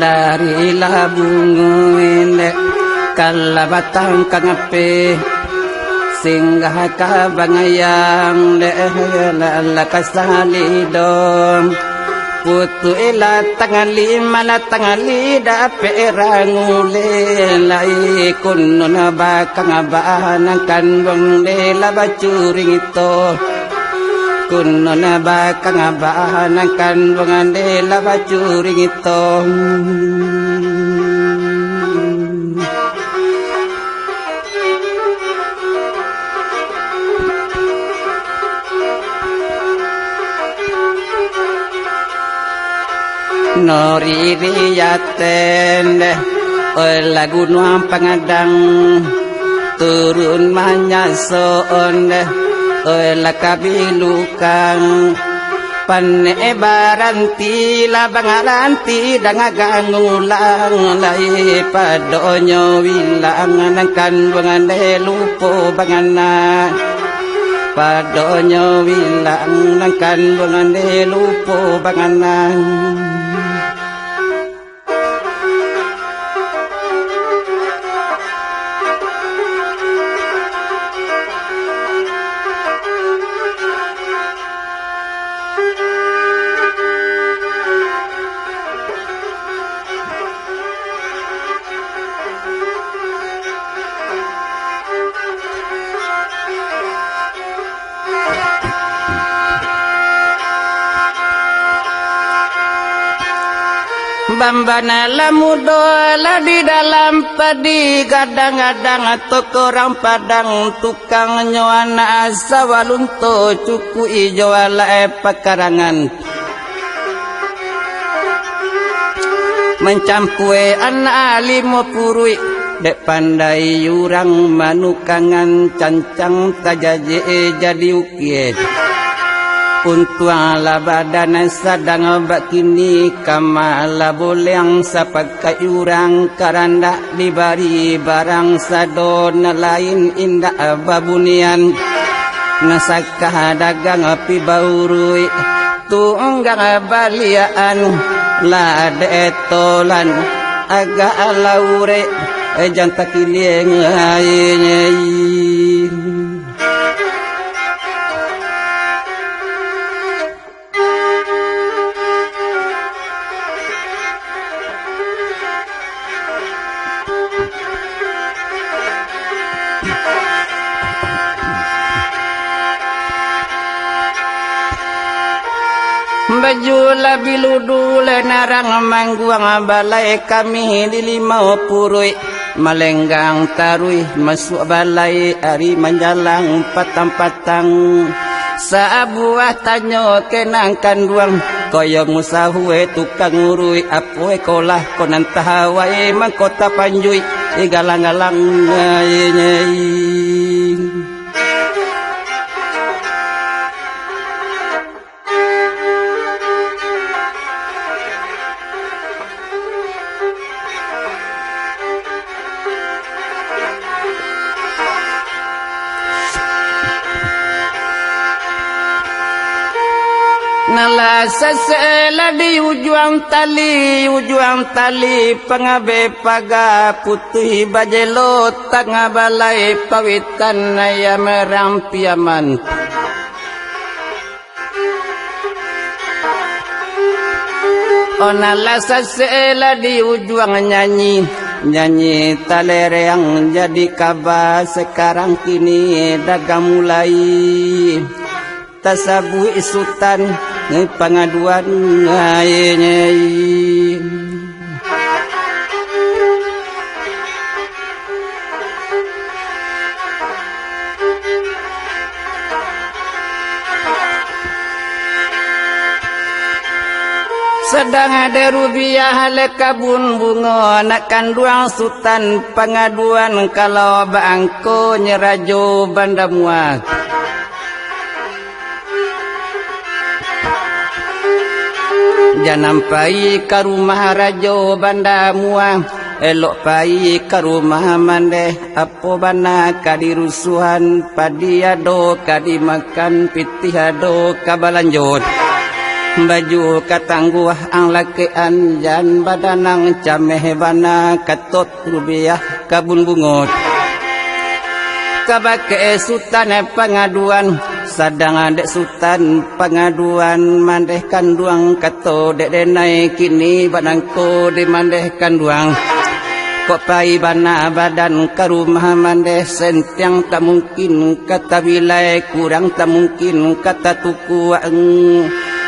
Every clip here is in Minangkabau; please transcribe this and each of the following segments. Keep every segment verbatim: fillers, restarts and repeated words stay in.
Dari lah bungo dek, ka lah batang ka ngapeh, singgah ka bangayang dek, lah, lah ka salido. Putuih lah tangali, malah tangali dapek ranguleh lai, kunun bakang bahan kanduang dek lah bacuring to. Kunun bakang bahan kanduang dek lah bacuring to. Nori riaten deh, oi lah gunuang pangadang, turun manyasoon deh, oi lah kabilukang. Panek baranti lah bangaranti danga gangulang lai, padonyo wilang nan kanduang deh lupo bangana. Padonyo wilang nan kanduang deh lupo bangana. Bambana lah mudo lah di dalam padi, gadang-gadang tokorang padang, tukangnyo anak sawalunto, cukuik ijo alai pakarangan. Mancampua anak limo puruik, dek pandai urang manukangan, cancang tajajik jadi ukia. Untuang lah badan sadang bakini, kama lah boleh sapakaik urang, karandak dibari barang sado, nan lain indak babunian. Nan sakah dagang pi bauruik, tunggang baliakan, lah dek tolan agak laurek, jan takiliang ai. Baju lah biludu, lai narang mangguang balai kami di limau puruik. Malenggang taruih masuak balai, ari manjalang patang-patang. Sabuah tanyo ka nan kanduang, koyo musahua tukang uruik, apo iko lah ko nan tahawai mangko tapanjuik, galang-galang ai, ai. Nan lah sasek lah di ujuang tali, ujuang tali pangabek paga, putuih bajelo tangah balai, pawitan ayam merang piaman. Nan lah sasek lah di ujuang nyanyi, nyanyi talereang jadi kaba, sakarang kini dagang mulai tasabuik Sutan pangaduan ai. Sadang ado rubiah leh kabun bungo, anak kanduang Sutan pangaduan, kalau bangko nyo Rajo Banda Muah. Janam pai ka rumah Rajo Banda Muah, elok pai ka rumah mandeh. Apo bana ka dirusuahan, padi ado ka dimakan, pitih ado ka balanjo. Baju ka tangguah ang lakekan, jan badanang cameh bana, kato rubiah kabun bungo. Kabake Sutan pangaduan, sadang dek Sutan pangaduan, mandeh kanduang kato dek denai, kini banangko di mandeh kanduang. Kok pai bana badan ka rumah mandeh, sentiang tak mungkin ka tabilai, kurang tak mungkin ka tatukuak.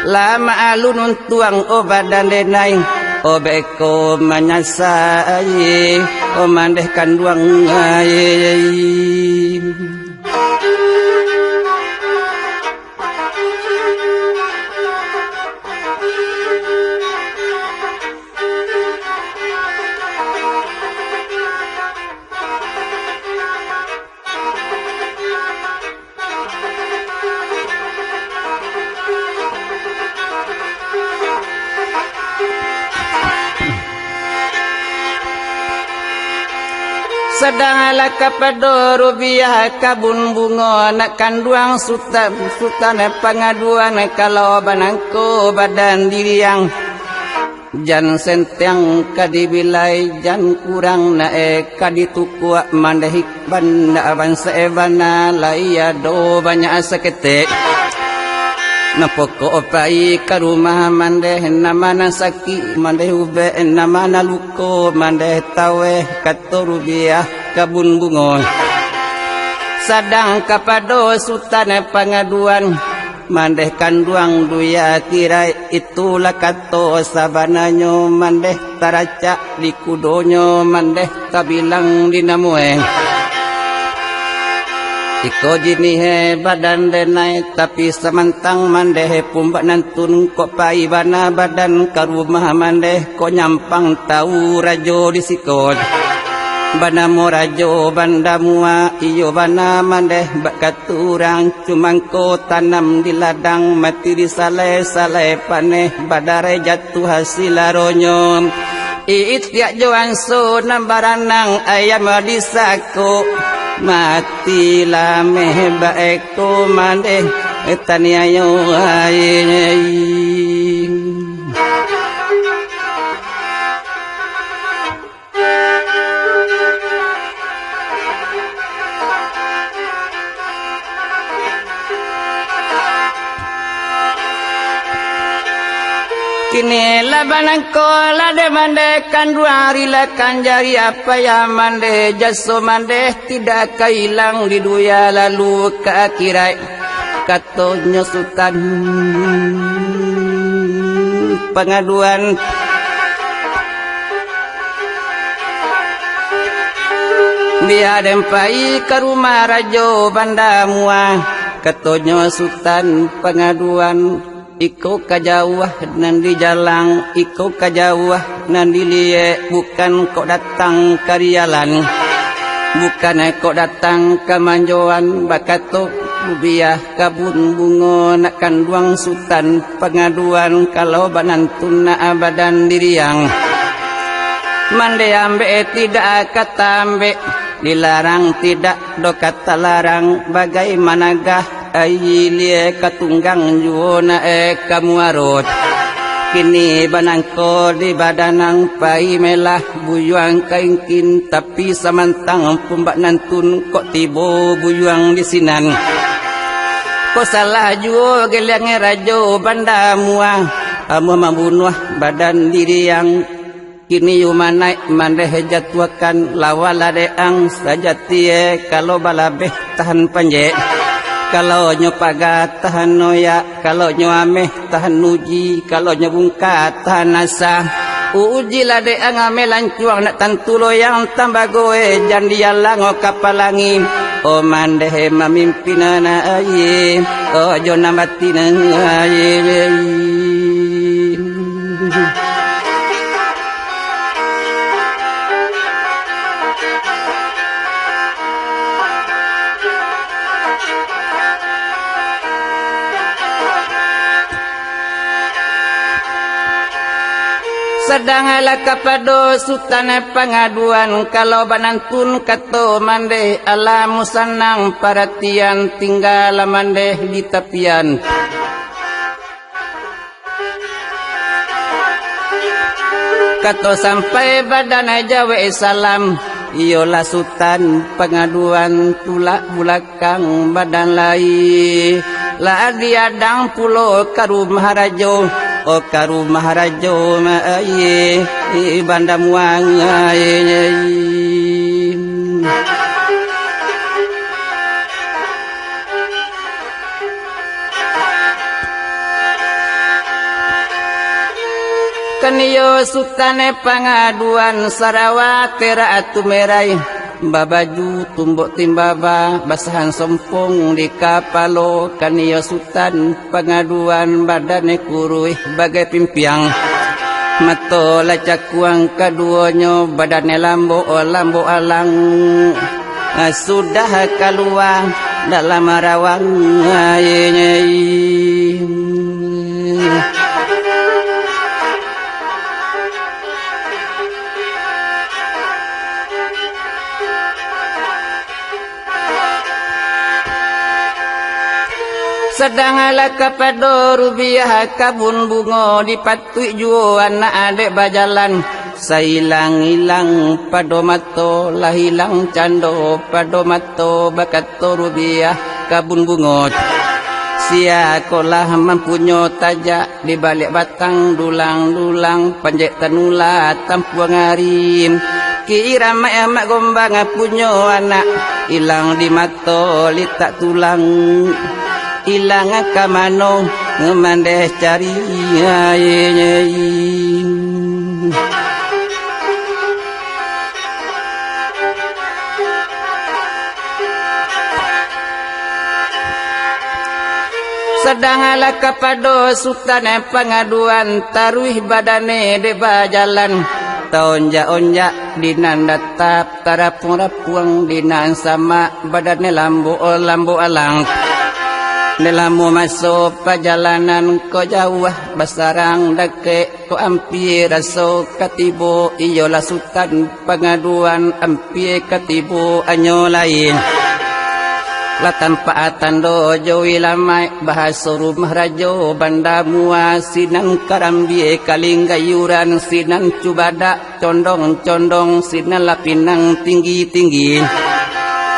Lama alun untuang, o badan denai, o beko manyasai, o mandeh kanduang ai. Sadang lah kapado rubiah kabun bungo, nak kanduang Sutan, Sutan pangaduan, kalau banangko badan diriang. Jan sentiang ka dibilai, jan kurang nae ka ditukuak, mandeh banda bansae bana, lai ado banyak saketek. Nan pokok pai ka rumah mandeh, nan ma nan sakik mandeh ubek, nan ma nan luko mandeh taweh, kato rubiah kabun bungo. Sadang kapado Sutan pangaduan, mandeh kanduang duya tirai, itulah kato sabananyo, mandeh taracak di kudonyo, mandeh tabilang di namoe. Iko jinihe badan denai, tapi samantang mandeh pumbak nantun, kok pai bana badan ka rumah mandeh, kok nyampang tau rajo di siko. Banamo rajo Banda Mua, iyo bana mandeh bak katurang, cumangko tanam di ladang, mati di salai, salai paneh, badarai jatuah silaronyo. Itiak jo anso nan baranang, ayam di sako, mati lameh baeko mandeh, taniayo ai. Kini lah banangko lah dek mandeh kanduang, rilakan jari apai mandeh, jaso mandeh tidak ka ilang di dunia lalu ka akhirat. Katonyo Sutan pangaduan, bia den pai ka rumah rajo Banda Mua. Katonyo Sutan pangaduan, iko ka jauah nan dijalang, iko ka jauah nan diliek, bukan kok datang ka dialan, bukan kok datang ka manjoan, bakato rubiah kabun bungo, nak kanduang Sutan pangaduan, kalau banantun nak badan diriang. Mandeh ambek tidak ka taambek, dilarang tidak do ka talarang, bagai managah ai ilie ka tunggang juo nae ka muaro. Kini banangko di badanang, pai melah buyuang ka ingkin, tapi samantang pumbak nantun kok tibo buyuang di sinan. Kok salah juo geliang rajo Banda Mua, amuah mambunuah badan diriang. Kini umanaik mandeh jatuahkan, lawalah dek ang sajatie, kalau balabeh tahan panjek, kalau nyo paga tahan noyak, kalau nyo ameh tahan uji, kalau nyo bungka tahan asa. Ujilah dek ang ameh lancuang, nak tantu loyang tambagoe, jan dialang o ka palangi, o mandeh mamimpin anak aye, o jo nan batin aye. Sadang lah kapado Sutan pangaduan, kalau banantun kato mandeh, alamu sanang paratian, tinggalah mandeh di tapian. Kato sampai badan jawek salam, iyolah Sutan Pangaduan, tulak bulakang badan lai. Lah diadang pulo ka rumah rajo, oh, ka rumah rajo ma-, ai, Banda Muang, ai. Kan iyo Sutan Pangaduan, sarawa terak tumerai, babaju tumbok timbaba, basahan sompong di kapalo. Kan iyo Sutan Pangaduan, badan kuruih bagai pimpiang, mato lah cakuang kaduonyo, badan lambok, lambok alang. Ah, sudah kalua dalam rawang, ai. Sadang lah kapado rubiah kabun bungo, dipatuik juo anak dek bajalan. Sailang-ilang pado mato, lah ilang cando pado mato, bakato rubiah kabun bungo. Sia ko lah mampunyo tajak, di baliak batang dulang-dulang, panjek tanula tampuang ari. Kira amak gombang punyo anak, ilang di mato litak tulang. Ilang ka mano mandeh cari, ai. Sadang lah kapado Sutan Pangaduan, taruih badane dek bajalan, taonjak-onjak di nan datap, tarapuang-rapuang di nan samak, badane lambok-lambok alang. Ndak lamo maso pajalanan, ko jauah basarang dakek, ko ampia raso ka tibo, iyolah Sutan Pangaduan, ampia ka tibo anyo lai. Lah tampak tando jo ilamaik, bahaso rumah rajo Banda Mua, sinan karambia kalinggayuran, sinan cubadak condong-condong, sinan lah pinang tinggi-tinggi.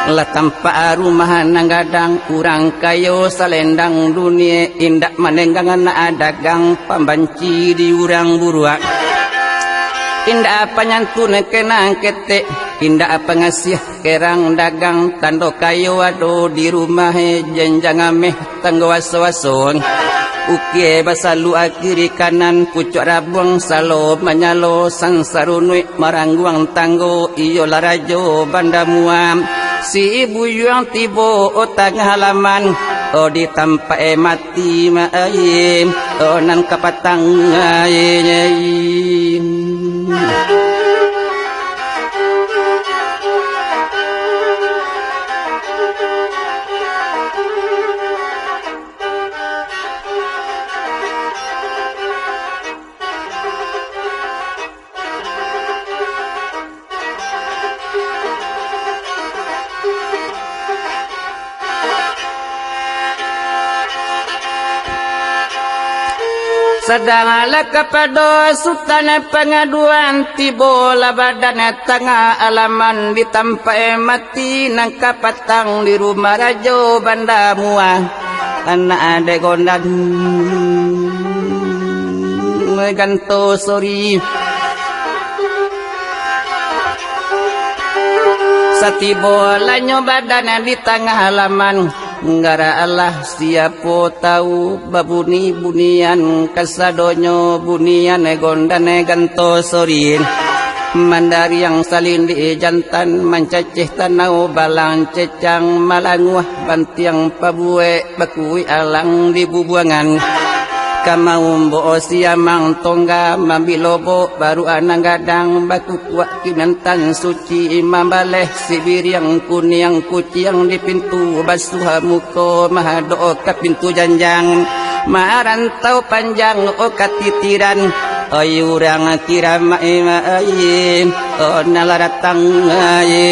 Lah tampak rumah nan gadang, urang kayo salendang dunie, indak manenggang anak dagang, pambanci di urang buruak. Indak panyantun kenang ketek, indak pangasiah kerang dagang, tando kayo ado di rumah, janjang ameh tanggo aso-aso. Ukie basaluak kiri kanan, pucuak rabuang salo manyalo, sansarunuik marangguang tanggo, iyolah rajo Banda Mua. Si buyuang tibo, o, tangah laman, o, di tampak e mati ma-, ai, o, nan kapatang, ai. Sadang lah kapado Sutan Pangaduan, tibolah badan tangah alaman, di tampak e mati nan kapatang, di rumah Rajo Banda Mua. Anak dek gondang ganto sori. Satibo lanyo badan di tangah alaman, gara alah siapo tau, babuni-bunian kasadonyo bunian gondang ganto sori. Mandariang salindik jantan, mancaceh tanau balang cecang, malanguah bantiang pabuek, bakuik alang di bubuangan. Kamau bok siamang tongga, mambik lobok baru anang gadang, bakukuak kinantan suci, mambaleh sibiriang kuniang, kuciang di pintu, basuah muko mahadok ka pintu janjang. Marantau panjang o katitiran, oi urang kiramak, ai, o nan lah datang, ai.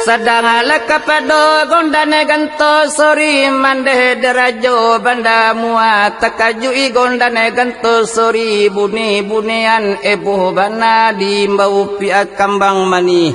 Sadang lah kapado gondan ganto sori, mandeh dek rajo Banda Mua, takajuik gondan ganto sori, buni-bunian eboh bana diimbau piak kambang manih.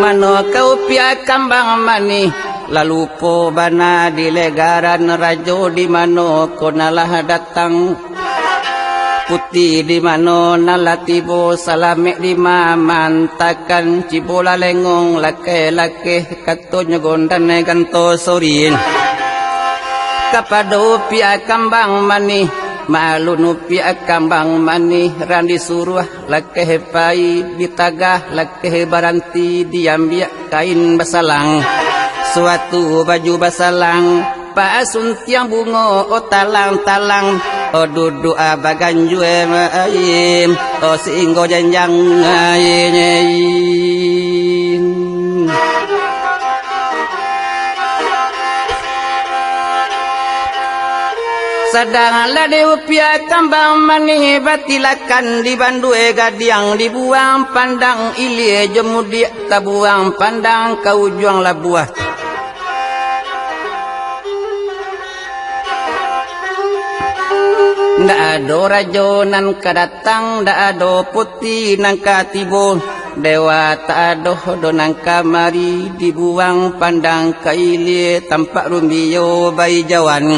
Mano kau piak kambang manih, lah lupo bana di legaran rajo di mano ko nan lah datang. Puti di mano nan lah tibo, salamek di ma mantakan, cibo lah lengong lakeh-lakeh, katonyo gondan ganto sorin. Kapado piak kambang manih, malun piak kambang manih, rang disuruah lakeh pai, ditagah lakeh baranti, diambiak kain basalang, suatu baju basalang, pasuntiang bungo, oh talang-talang, oh duduak, ah, baganjua, eh, oh singgo janjang, eh. Sadang lah diupiak kambang manih, batilakan dibandua gadiang, dibuang pandang ilia jo mudiak, tabuang pandang ka ujuang labuah. Ndak ado rajo nan ka datang, ndak ado puti nan ka tibo, dewa tak ado doh nan kamari, dibuang pandang ka ilia tampak rumbio baijauan,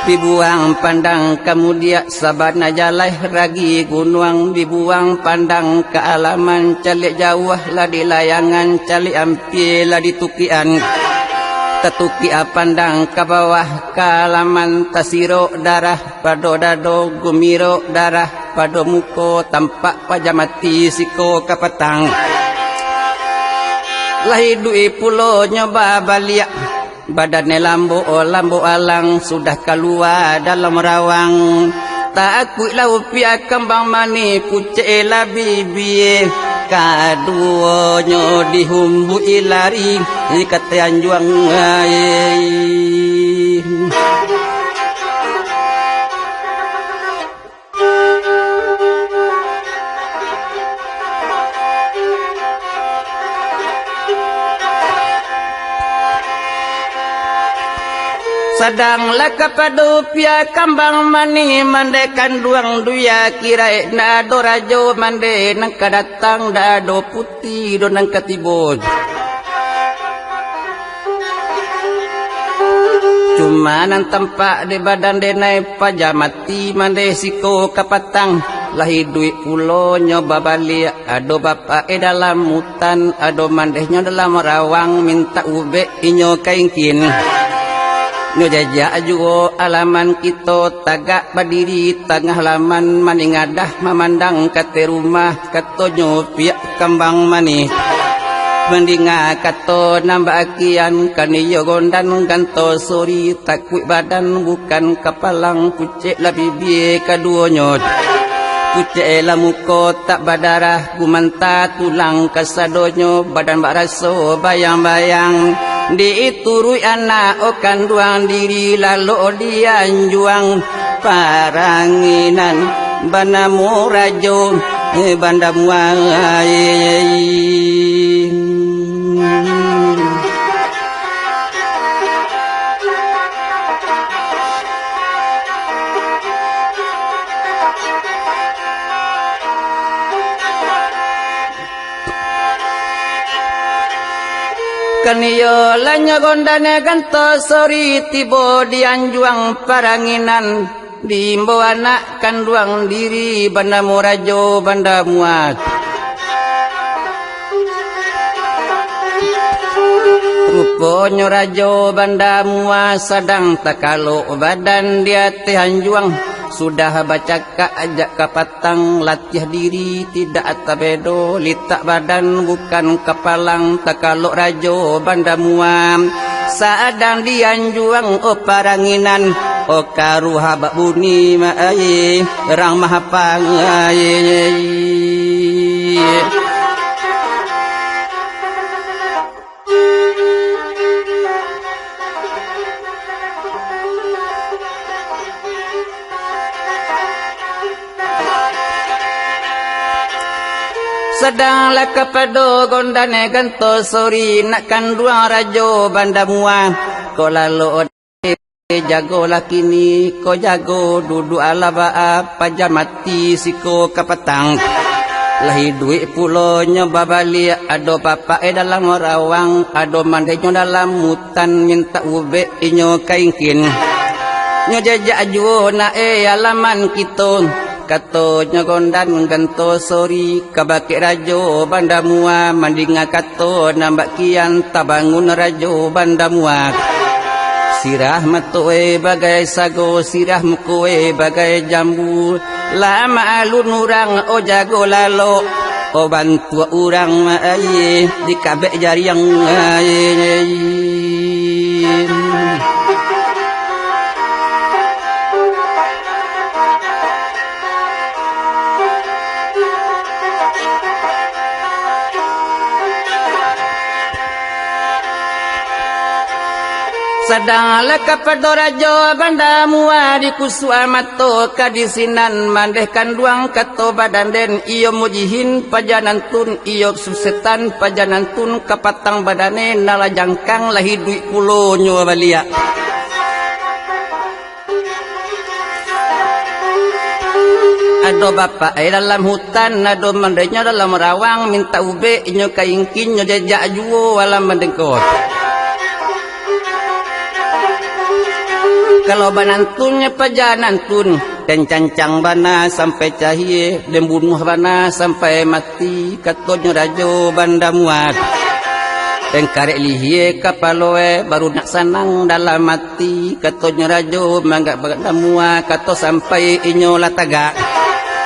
dibuang pandang ka mudiak sabana jalai ragi gunuang, dibuang pandang ka alaman caliak jauah lah di layangan, caliak ampia lah di tukian, tatukiak pandang ka bawah ka alaman, tasirok darah pado dado, gumirok darah pado muko, tampak paja mati siko kapatang. Lah iduik pulo nyo babaliak, badannyo lambok, lambok alang, sudah kalua dalam rawang. Takuik lah upiak kambang manih, pucek lah bibia, kaduonyo dihumbuik lari ka Tanjuang ai. Sadang lah kapado upiak kambang manih, mandeh kanduang duya kiraik, ndak ado rajo mandeh nan ka datang, ndak ado puti doh nan ka tibo. Cuma nan tampak di badan denai, paja mati mandeh siko kapatang, lah iduik pulo nyo babaliak, ado bapak e dalam utan, ado mandehnyo dalam rawang, mintak ubek inyo ka ingkin. Nyo jajak juo alaman kito, tagak badiri tangah laman, maningadah mamandang ka ateh rumah, katonyo piak kambang manih. Mandinga kato nan baakian, kan iyo gondan ganto sori, takuik badan bukan kapalang, pucek lah bibia kaduonyo, pucek lah muko tak badarah, gumanta tulang kasadonyo, badan baraso bayang-bayang, dituruik anak o kanduang diri, lalok dianjuang paranginan, banamo Rajo Banda Muai. Kan iyo lah nyo gondan ganto sori, tibo di anjuang paranginan, diimbau anak kanduang diri, banamo Rajo Banda Mua. Ruponyo Rajo Banda Mua sadang takalok badan di ateh anjuang, sudah bacakak jak kapatang, latiah diri tidak tabedo, litak badan bukan kapalang, takalok Rajo Banda Mua. Sadang di anjuang o paranginan, o karuah bak buni ma ai, rang mahapangai. Sadang lah kapado gondan ganto sori, nak kanduang Rajo Banda Mua. Ko lalok jago lah kini, ko jago duduak alah baa, paja mati siko kapatang. Lah iduik pulo nyo babaliak, ado bapak e dalam rawang, ado mande nyo dalam hutan, mintak ubek inyo ka ingkin. Nyo jajak juo nak e alaman kito. Katonyo gondan ganto sori, kabakeh Rajo Banda Mua, mandinga kato nan bak kian, tabangun Rajo Banda Mua. Sirah mato e bagai sago, sirah muko e bagai jambu. Lah maalun urang, o jago lalok, o bantuak urang ma aie, dikabek jariang aie. Sadang lah kapado Rajo Banda Mua, dikusuak mato ka di sinan, mandeh kanduang kato badan den, iyo mujihin paja nantun, iyo susetan paja nantun, kapatang badan e nan lah jangkang, lah iduik pulo nyo baliak. Ado bapak e dalam hutan, ado mande nyo dalam rawang, mintak ubek inyo ka ingkin, nyo jajak juo alah mandengko. Kalau banantunnyo paja nantun, den cancang bana sampai cayie, den bunuah bana sampai mati. Katonyo Rajo Banda Mua. Den karek lihie kapalo e, baru nak sanang dalam ati. Katonyo Rajo Banda Mua, kato sampai inyo lah tagak.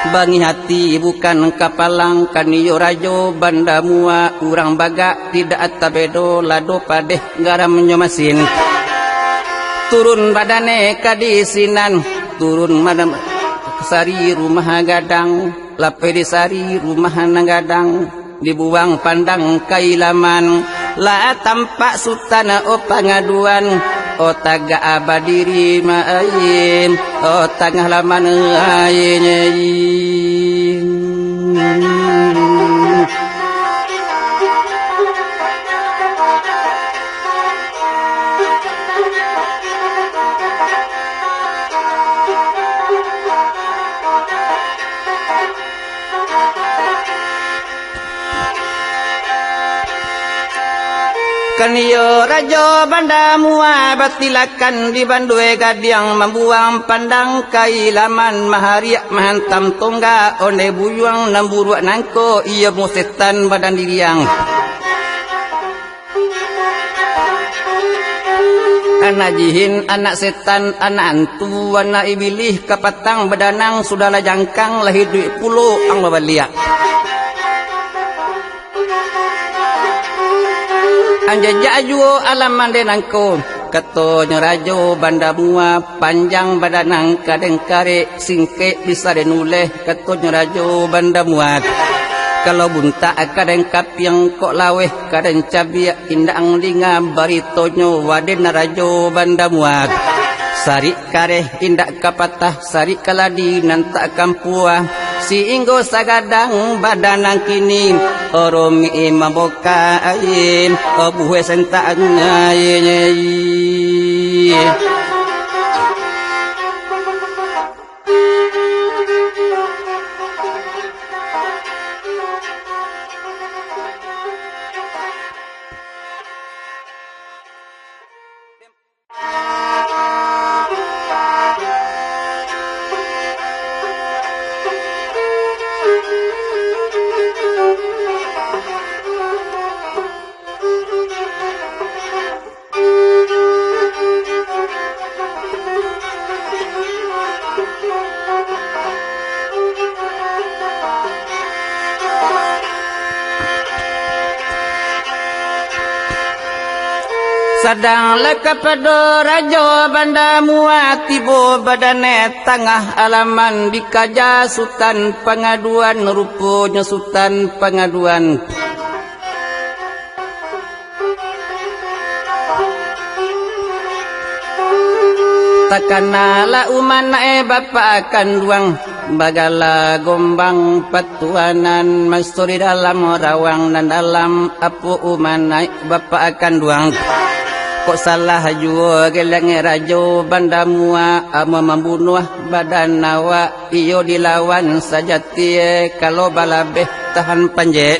Bangih ati bukan kapalang, kan iyo Rajo Banda Mua, urang bagak tidak tabedo, lado padeh garamnyo masin. Turun badan e ka di sinan, turun badan sari rumah gadang. Lapeh disari rumah nan gadang, dibuang pandang ka ilaman. Lah tampak sutan o pangaduan, o tagak badiri ma aie, o tangah laman aie. Kan iyo Rajo Banda Mua batilakan di Bandua Gadiang, mambuang pandang ka ilaman, mahariak mahantam tonggak ondeh buyuang nan buruak nangko iyo musetan badan diriang. Anak jihin, anak setan, anak antu, anak ibilih, kapatang badanang, sudahlah jangkang, lah iduik pulo ang babaliak. Anjajak juo alam mande nangko, katonyo Rajo Banda Mua, panjang badanang ka den karek, singkek bisa den uleh, katonyo Rajo Banda Mua. Kalau buntak ka den kapiang, kok laweh ka den cabiak, indak ang dinga baritonyo, waden Rajo Banda Mua. Sarik kareh indak ka patah, sarik kaladi nan tak kampuah, singgo sagadang badanang kini, oromik mamboka aie, obuhe sentak aie. Sadang lah kapado Rajo Banda Mua, tibo badan e tangah alaman, dikaja Sutan Pangaduan, ruponyo Sutan Pangaduan. Takanalah umanak e bapak kanduang, Bagala gombang patuanan, maso di dalam rawang nan dalam, apo umanaik bapak kanduang. Kok salah juo gelengan rajo Banda Mua, amuah mambunuah badan awak, iyo dilawan sajati, kalau balabeh tahan panjek.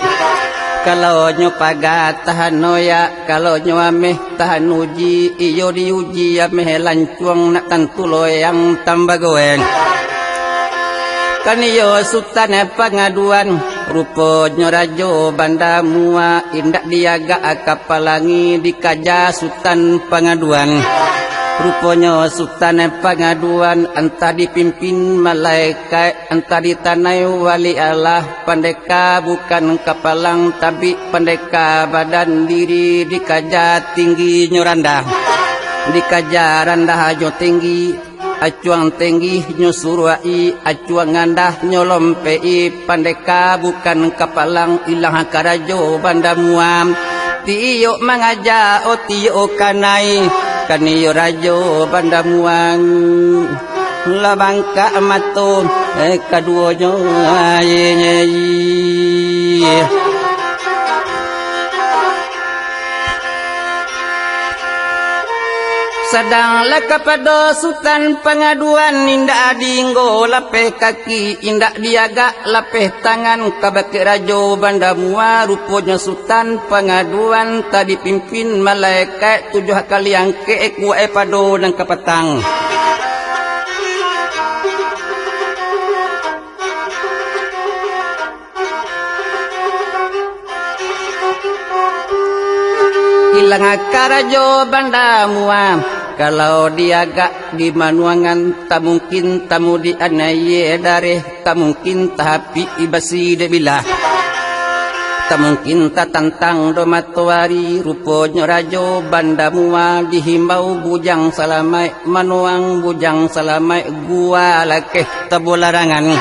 Kalau nyo paga tahan oyak, kalau nyo ameh tahan uji, iyo diuji ameh lancuang nak tantu loyang tambah goeng. Kan iyo Sutan Pangaduan, ruponyo Rajo Banda Mua, indak diagak ka palangi, dikaja Sutan Pangaduan. Ruponyo Sutan Pangaduan, antah dipimpin malaikat, antah ditanai wali Allah, pandeka bukan kapalang, tabik pandeka badan diri, dikaja tinggi nyo randah, dikaja randah nyo tinggi, acuang tinggi nyo suruak-i, acuang randah nyo lompek-i, pandeka bukan kapalang, ilang karajo Banda Mua. Tiok mangaja, oh, tiok kanai, kan iyo Rajo Banda Mua. Lah bangkak mato, eh, kaduonyo, ai, ai. Sadang lah kapado Sutan Pangaduan, indak dinggo lapeh kaki, indak diagak lapeh tangan, ka bakeh Rajo Banda Mua, ruponyo Sutan Pangaduan, tadi pimpin malaikat tujuah kali angkek, kuwaik pado nan kapatang. Ilang karajo Banda Mua, kalau diagak di manuangan, tak mungkin tamu di anai dareh, tak mungkin tahapik basi dek bilah. Tak mungkin tatantang do matoari, ruponyo Rajo Banda Mua dihimbau Bujang Salamaik, manuang Bujang Salamaik, gua lakeh tabuah larangan.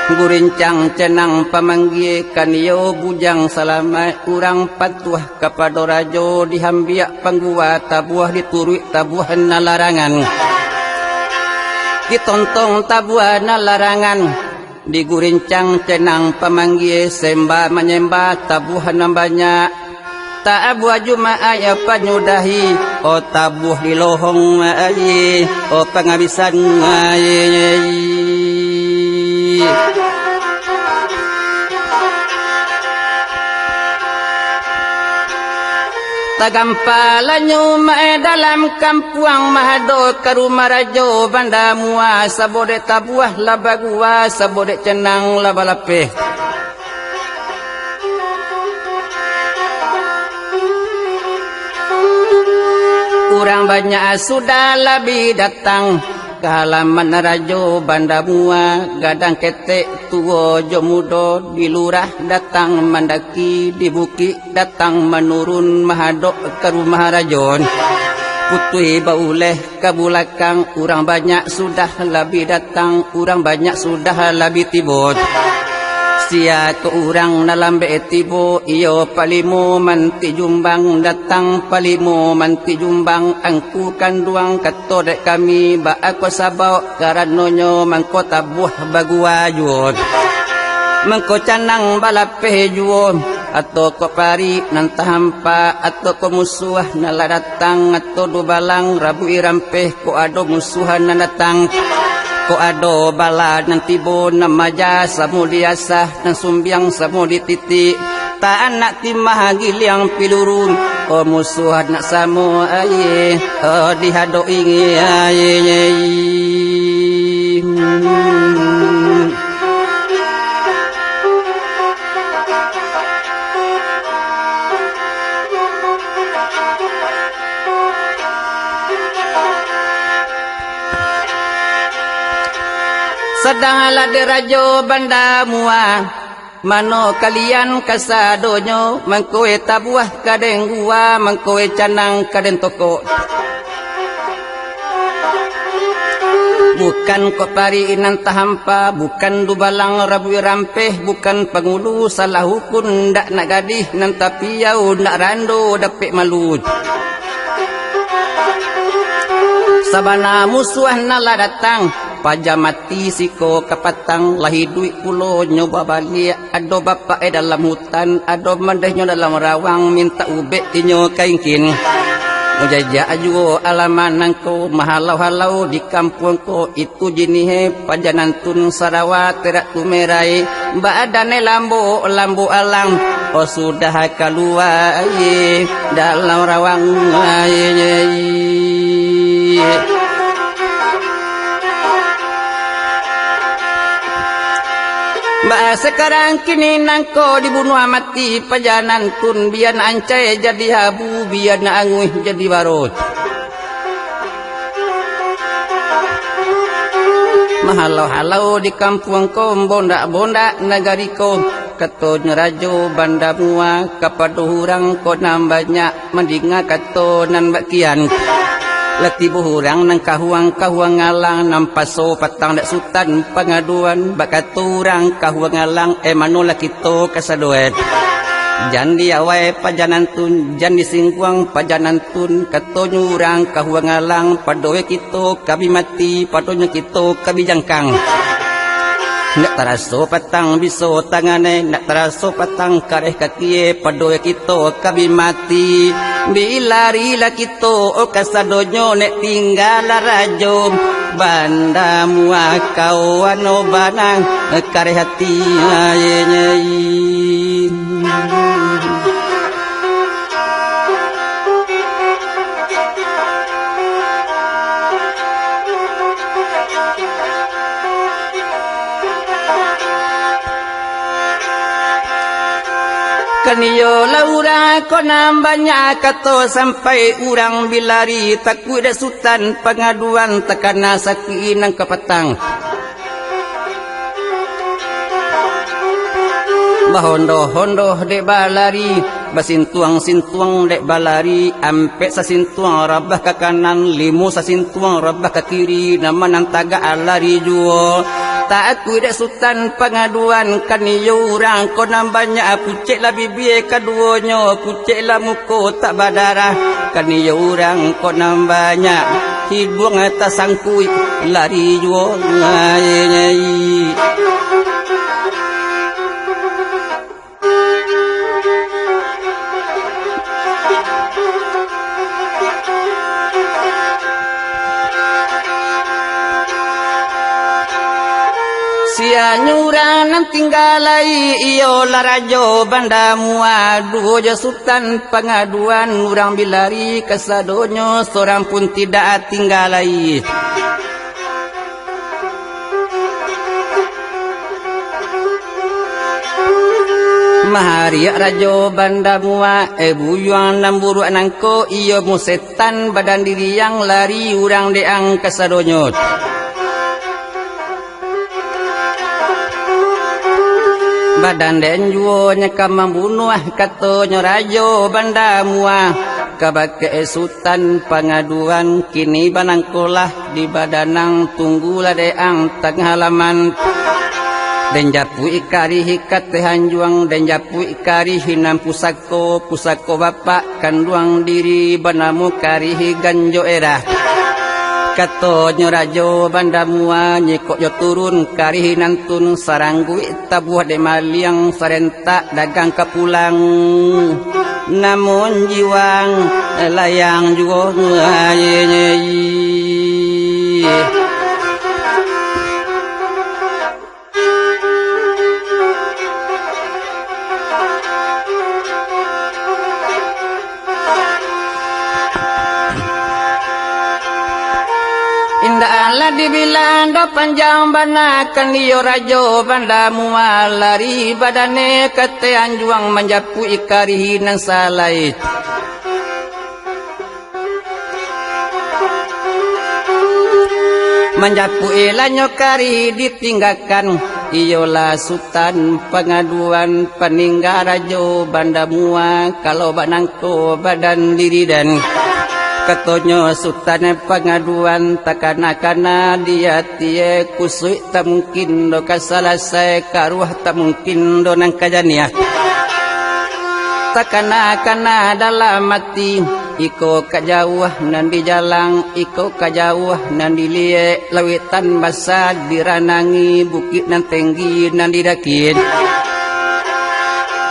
Gurincang cenang pamanggie, kan iyo Bujang Salamaik, urang patuah kapado rajo, dihambiak panggua tabuah, dituruik tabuah nan larangan. Ditontong tabuah nan larangan, digurincang cenang pamanggie, sembah manyembah tabuah nan banyak. Tabuah Jumaat panyudahi, oh, tabuah di lohong, ai, oh, pangabisan, ai. Tagampalanyo maeh dalam kampuang, mahadok ka rumah Rajo Banda Mua, sabo dek tabuah lah bagua, sabo dek cenang lah balapeh. Urang banyak sudah lah bi datang ka halaman Rajo Banda Mua, gadang ketek, tuo jo mudo, di lurah datang mandaki, di bukik datang manurun, mahadok ka rumah rajo. Putuih bauleh ka bulakang, urang banyak sudah lah bi datang, urang banyak sudah lah bi tibo. Sia ko urang nan lambek tibo, iyo Palimo Mantik Jumbang, datang Palimo Mantik Jumbang, angku kanduang, kato dek kami, baa ko sabab, karanonyo mangko tabuah bagua juo, mangko canang balapeh juo, atau ko parik nan tahampa, atau ko musuah nan lah datang, atau dubalang rabuik rampeh, kok ado musuah nan datang, kok ado bala nan tibo, nan maja samo diasah, nan sumbiang samo dititik, tak nak timah giliang piluru, oh, musuah nak samo aie, oh, dihadok-i aie. Sadang lah dek Rajo Banda Mua, mano kalian kasadonyo, mangko e tabuah ka den gua, mangko e canang ka den tokok. Bukan kok parik nan tahampa, bukan dubalang rabuik rampeh, bukan pangulu salah ukun, ndak nak gadih nan tapiau, ndak rando dapek malu. Sabana musuah nan lah datang, Paja mati siko kapatang, lah iduik pulo nyo babaliak. Ado bapak e dalam hutan, ado madehnyo dalam rawang, mintak ubek inyo ka ingkin. Mujajak juo alaman nangko, mahalau-halau di kampuang ko, itu jinih e paja nantun, sarawa terak tumerai, badan e lambok-lambok alang, oh sudah kalua e dalam rawang e. Baa sakarang kini nangko dibunuah mati paja nantun, bia nak ancai jadi abu, bia nak anguih jadi baro. Mahalau-halau di kampuang ko, bondak-bondak nagari ko, katonyo Rajo Banda Mua kapado urang ko nan banyak. Mandinga kato nan bak kian, lah tibo urang nan kahuang-kahuang alang, nan paso patang dek Sutan pangaduan, bak kato urang kahuang alang, eh, manolah kito kasadoe. Jan diawai paja nantun, jan disingguang paja nantun, katonyo urang kahuang alang, padoe kito ka bi mati, padonyo kito ka bi jangkang. Ndak taraso patang biso tangan e, ndak taraso patang kareh kaki e, padoe kito ka bi mati. Bilarilah kito, oh, kasadonyo, nek tinggalah Rajo Banda Mua, kawan, oh, banang kareh ati. Ai, ai. Kan iyo lah urang ko nan banyak kato, sampai urang bilari takuik dek Sutan pangaduan, takana sakik nan kapatang. Bahondo-hondo dek balari, basintuang-sintuang dek balari, ampek sasintuang rabah ka kanan, limo sasintuang rabah ka kiri, nan ma nan tagak lari juo. Takuik dek Sutan pangaduan, kan iyo urang ko nan banyak, pucek lah bibia kaduonyo, pucek lah muko tak badarah, kan iyo urang ko nan banyak. Hiduang tasangkuik, lari juo, ai, ai. Sia nyo urang nan tingga lai, iyolah Rajo Banda Mua, duo jo Sutan pangaduan, urang bilari kasadonyo, sorang pun tidak tingga lai. Mahariak Rajo Banda Mua, eh, buyuang nan buruak nangko, iyo musetan badan diriang, lari urang dek ang kasadonyo. Badan den juo nyo ka mambunuah, katonyo Rajo Banda Mua. Kabakeh Sutan pangaduan, kini banangkolah di badanang, tunggulah dek ang tangah laman. Den japuik karih kateh anjuang, den japuik karih nan pusako, pusako bapak kanduang diri, banamo karih ganjo erah. Katonyo Rajo Banda Mua, nyikok jo turun karih nantun, sarangguik tabuah dek maliang, sarentak dagang ka pulang. Namun jiwang layang juo, ai, ai. Indak alah dibilang doh panjang bana, kan iyo Rajo Banda Mua, lari badane kateh anjuang, manjapuik karih nan salai. Manjapuik lah nyo karih ditinggakan, iyolah Sutan pangaduan, paningga Rajo Banda Mua, kalau bak nangko badan diri den. Katonyo Sutan pangaduan, takana-kana di atie, kusuik tak mungkin doh ka salasai, karuah tak mungkin doh nan ka janiah. Takana-kana dalam ati, Iko ka jauah nan dijalang, iko ka jauah nan diliek, lauiktan basa diranangi, bukik nan tenggi nan didaki.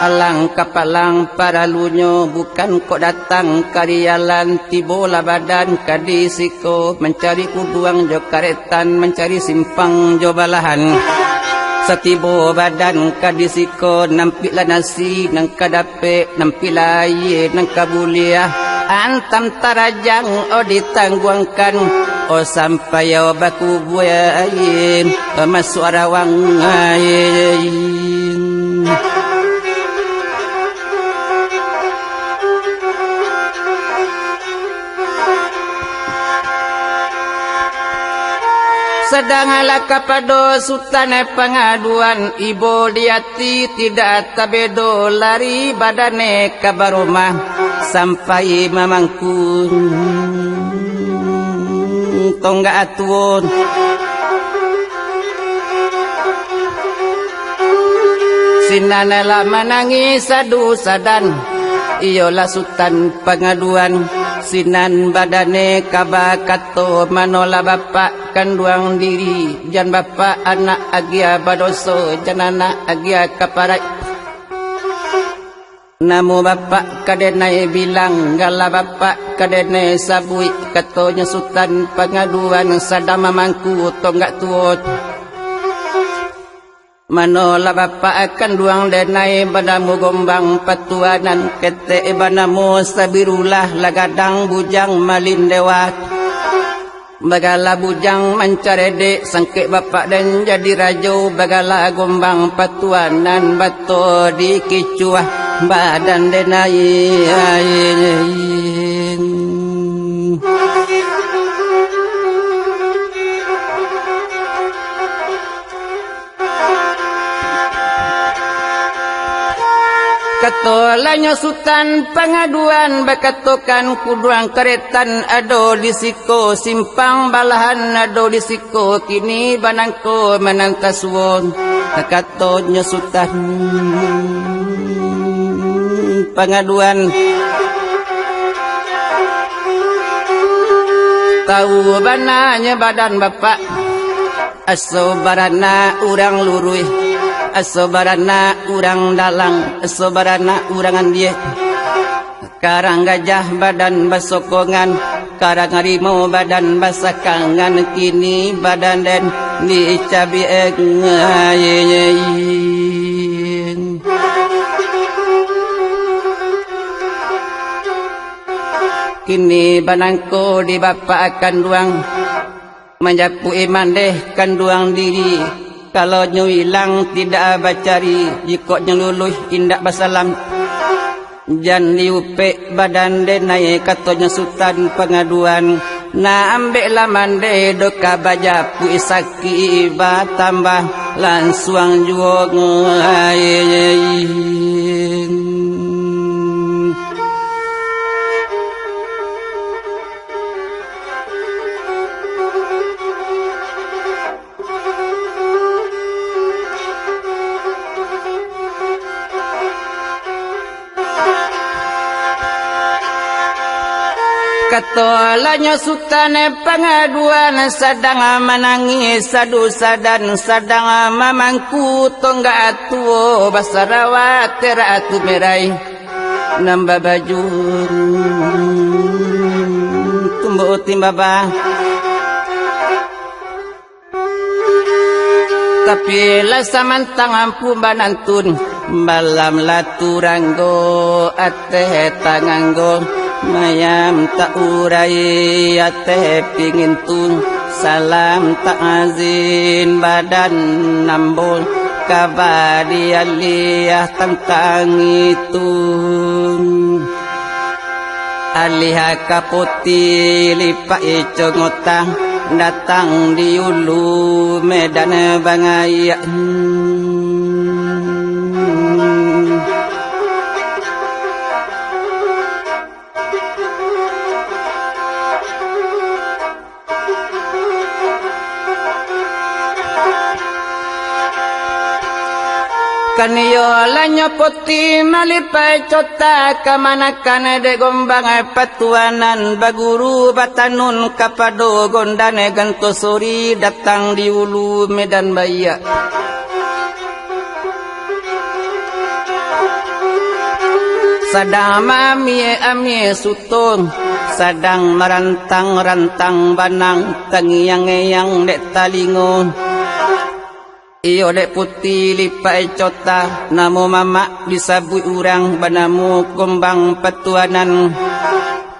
Alang kapalang paralunyo, bukan kok datang ka di jalan, tibolah badan ka di siko, mancari kuduang jo karetan, mancari simpang jo balahan. Satibo badan ka di siko, nampiklah nasi nan ka dapek, nampiklah aia nan ka buliah. Antam tarajang, oh, ditangguangkan, oh, sampai, oh, bakubuah, oh, masuak rawang, ai. Sadanglah kapado Sutan pangaduan, ibo di ati tidak tabedo, lari badan ka barumah sampai mamangku tonggak atuon. Sinan lah manangih sadu-sadan, iyolah Sutan pangaduan. Sinan badan ka bakato, manolah bapak kanduang diri, jan bapak anak agiah badoso, jan anak agiah kaparai. Namo bapak ka denai bilang, gala bapak ka denai sabuik, katonyo Sutan pangaduan sadang mamangku tonggak tuo. Manolah bapak kanduang denai, banamo Gombang Patuanan, ketek banamo Sabirullah, lah gadang bujang malin dewa. Bagala bujang mancaredek, sangkek bapak den jadi rajo, bagala Gombang Patuanan, bato dikicuah badan denai. Katolanyo Sutan pangaduan bakatokan, kuduang karetan ado di siko, simpang balahan ado di siko, kini banangko manantasuo. Katonyo Sutan pangaduan, tau bananyo badan bapak. Aso baranak urang luruih, aso baranak urang dalang, aso baranak urang andieh. Karang gajah badan basokongan, karang harimau badan basakangan, kini badan den dicabiak. Kini banangko di bapak kanduang. Manjapuik mandeh kanduang diri, kalau nyo ilang tidak bacari, jikok nyo luluih indak basalam. Jan diupek badan denai, katonyo Sutan pangaduan, nah ambeklah mandeh doh ka bajapuik, sakik batambah lansuang juo. Katolanyo Sutan pangaduan, sadang manangih sadu-sadan, sadang mamangku tonggak tuo, basarawa terak tumerai. Nan babaju tumbuk timbaba. Tapi lah samantang ampu banantun, balam lah turanggo ateh tanganggo, mayam tak urai ateh pingin tun, salam tak azin badan ambo, kaba di aliah tantang itu. Aliah ka putih lipak ico ngotang, datang di ulu Medan bangaiak. Kan iyo lah nyo putih malipai cota, kamanakan dek gombang patuanan, baguru batanun kapado gondan ganto sori datang di ulu medan baiak. Sadang maamie-amie suto, sadang marantang-rantang banang, tangiang-ngiang dek talingo. Iyo dek putih lipai cota, namo mamak disabuik urang, banamo gombang patuanan.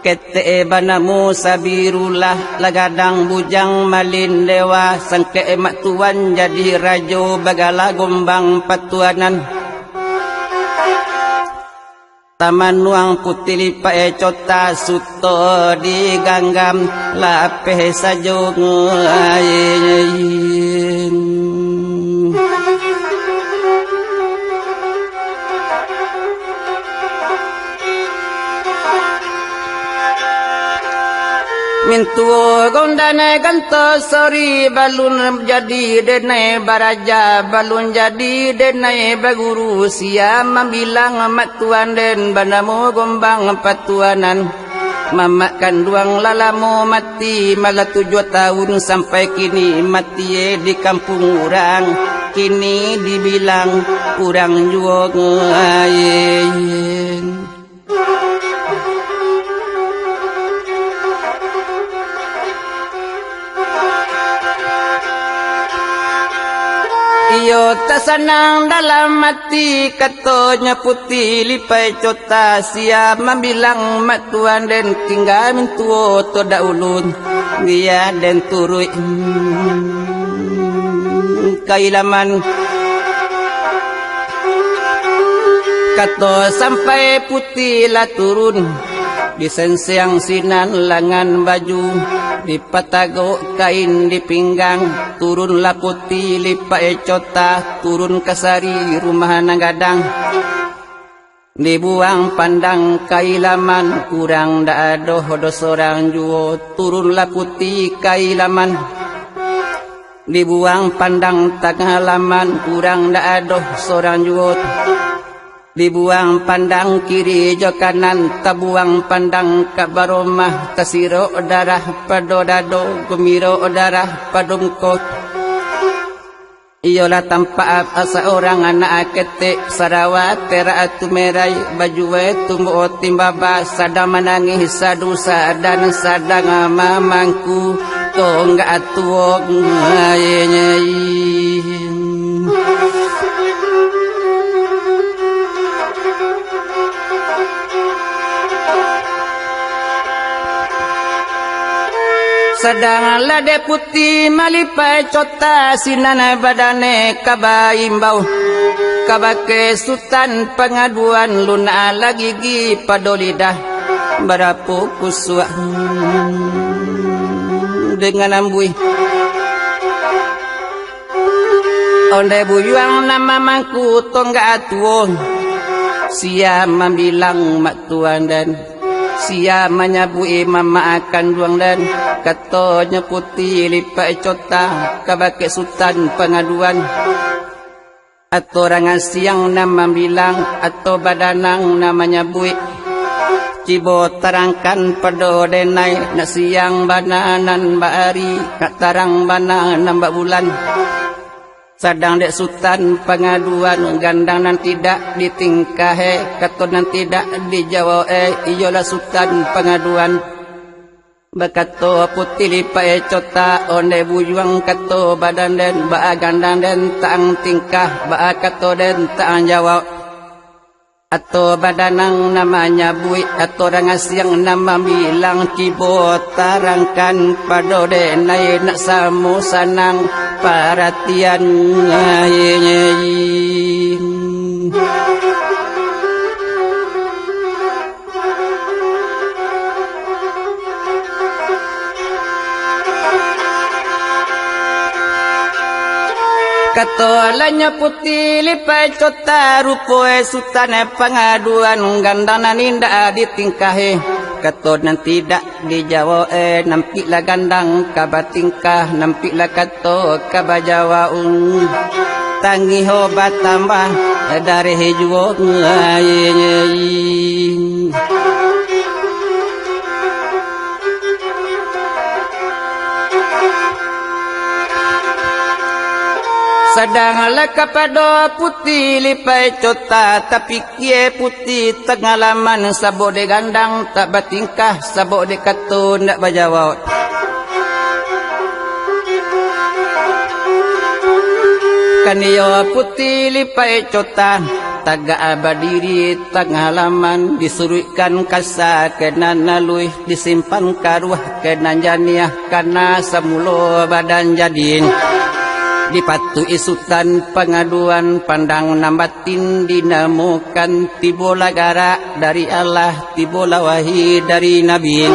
Ketek banamo Sabirullah, lah gadang bujang malin dewa, sangkek mak tuan jadi rajo, bagala gombang patuanan. Tamanuang putih lipai cota, suto diganggam lapeh sajo. Mintuo gondan ganto sori, balun jadi denai baraja, balun jadi denai baguru, sia mambilang mak tuan den, banamo gombang patuanan. Mamak kanduang lah lamo mati, malah tujuah taun sampai kini, mati e di kampuang urang, kini dibilang urang juo. Iyo tasanang dalam ati, katonyo putih lipai cota, sia mambilang mak tuan den, tingga mintuo to daulun, bia den turuik kailaman. Kato sampai putih lah turun, disenseng sinan langan baju, dipatagok kain di pinggang, turunlah putih lipai cota, turun ka sari rumah nan gadang. Dibuang pandang kailaman, urang dak ado doh sorang juo, turunlah putih kailaman. Dibuang pandang tangah laman, urang dak ado sorang juo. Dibuang pandang kiri jo kanan, tabuang pandang ka baromah, tasirok darah pado dado, gumirok darah pado muko. Iyolah tampak saorang anak ketek, sarawa terak tumerai, bajue tumbok timbaba, sadang manangih sadusa dan sadang mamangku tonggak tuo. Sadang lah dek putih malipai cota, sinan badane ka baimbau kabake Sutan Pangaduan, lunak lah gigi pado lidah, barapo kusuak dengan ambuih. Ondeh buyuang nan mamangku tonggak tuo, sia mambilang mak tuan den, sia manyabuik mamak kanduang den, katonyo putih lipai cota kabake Sutan Pangaduan. Atau urang asiang nan mambilang, atau badanang nan manyabuik. Cibo tarangkan pado denai, nak siang bana nan baari, nak tarang bana nan babulan. Sadang dek Sutan Pangaduan, gandang nan tidak ditingkahe, kato nan tidak dijawabe, iyolah Sutan Pangaduan. Bakato putih lipai cota, ondeh buyuang kato badan den, baa gandang den taang tingkah, baa kato den taang jawab. Atau badanang nan manyabuik, atau urang asiang nan mambilang, cibo tarangkan pado denai, nak samo sanang paratian. Kato lah nyo putih lipai cota, rupo e Sutan Pangaduan, gandang nan indak ditingkahe, kato nan tidak dijawabe, nampiklah gandang ka batingkah, nampiklah kato ka bajawab. Tangih ho batambah, dareh juo ngai. Sadang lah kapado Puti Lipai Cota, tapi Kie Puti tangah laman, sabok dek gandang tak batingkah, sabok dek kato ndak bajawauk. Kan iyo Puti Lipai Cota, tagak badiri tangah laman, disuruikkan kasa ka nan aluih, disimpan karuah ka nan janiah, kana samulo badan jadi. Dipatuhi Sutan Pangaduan, pandang nan batin dinamokan, tibolah garak dari Allah, tibolah wahyu dari Nabi.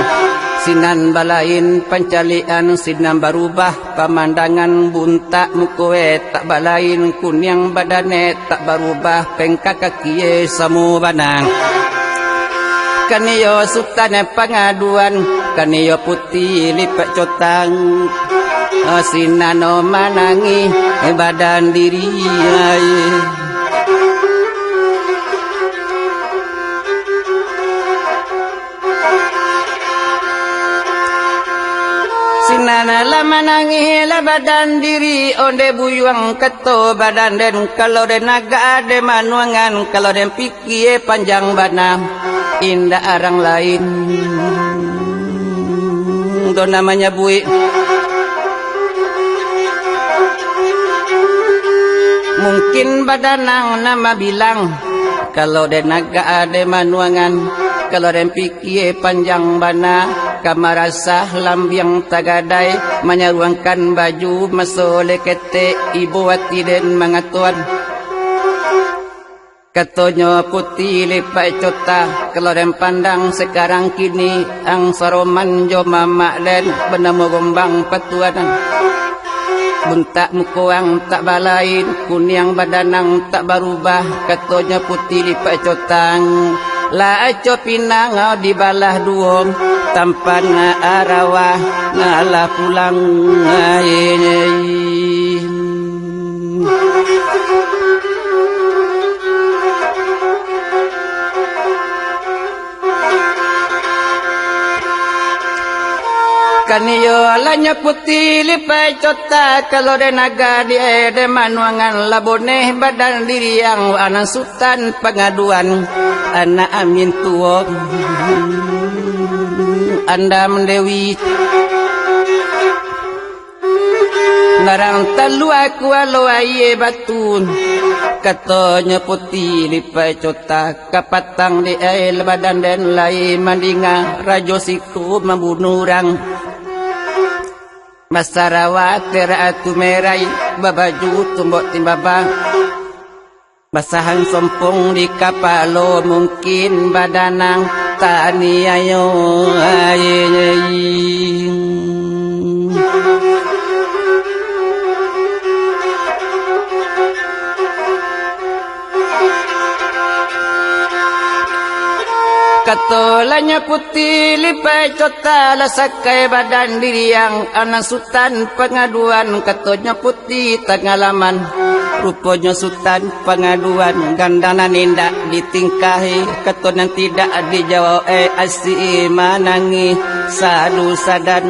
Sinan balain pancaliakan, sinan barubah pamandangan, buntak muko e tak balain, kuniang badan e tak barubah, pengka kaki e samo bana. Kan iyo Sutan Pangaduan, kan iyo Puti Lipai Cota, sinan manangih badan diri. Sinan lah manangih lah badan diri, ondeh buyuang kato badan den, kalau den agak den manuangan, kalau den pikia panjang bana, indak arang lain do nan manyabuik. Mungkin badanang nan mabilang, kalau den agak den manuangan, kalau den pikia panjang bana, ka marasah lambiang tagadai, manyaruangkan baju maso lai ketek, ibo ati den mangatoan. Katonyo Puti Lipai Cota, kalau den pandang sakarang kini, ang saroman jo mamak den, banamo gombang patuan. Buntak muko ang tak balain, kuniang badanang tak barubah, katonyo Puti Lipai Cota, lah aco pinang dibalah duo, tampan arawah lah pulang. Kan iyo lah nyo Puti Lipai Cota, kalau den agak di e den manuangan, lah boneh badan diri ang, anak Sutan Pangaduan, anak amin tuo Andam Dewi. Ngarang talua kualo aia batu, katonyo Puti Lipai Cota, kapatang di aia badan den lai mandinga rajo siko mambunuh urang. Basarawa terak tumerai, babaju tumbok timbaba. Basahan sompong di kapalo, mungkin badanang taniayo. Kato lah nyo Puti Lipai Cota, lah sakai badan diri ang, anak Sutan Pangaduan, katonyo Puti Tangah Laman. Ruponyo Sutan Pangaduan, gandang nan indak ditingkahi, kato nan tidak dijawab, eh, asik manangih sadu sadan.